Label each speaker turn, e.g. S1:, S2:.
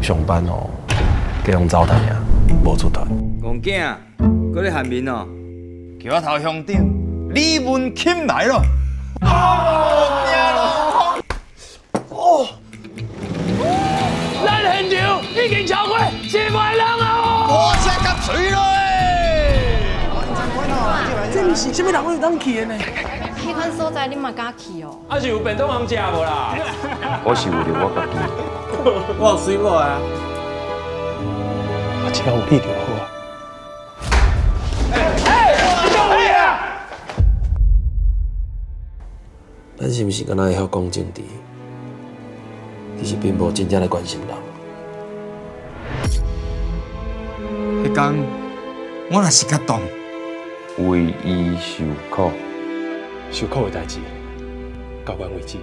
S1: 上班哦，計予糟蹋爾，無出團。
S2: 戇囝，閣咧喊面哦？
S3: 橋仔頭鄉長李文钦來咯！哦，
S4: 哦，咱現場已經超過1萬人啊！
S3: 火車甲水咯！
S4: 這毋是啥物人會當去的呢？
S5: 彼款所在你嘛敢去哦？
S4: 啊是有便當通食無啦？
S6: 我是為著我家己。
S2: 我有水某啊！
S1: 啊，只要有你就好啊。
S4: 哎，你講啥啊？
S1: 咱是毋是敢若會曉講政治？其實並無真正來關心人。
S3: 彼工我若是較動，
S6: 為伊受苦，
S7: 受苦的代誌，到阮為止。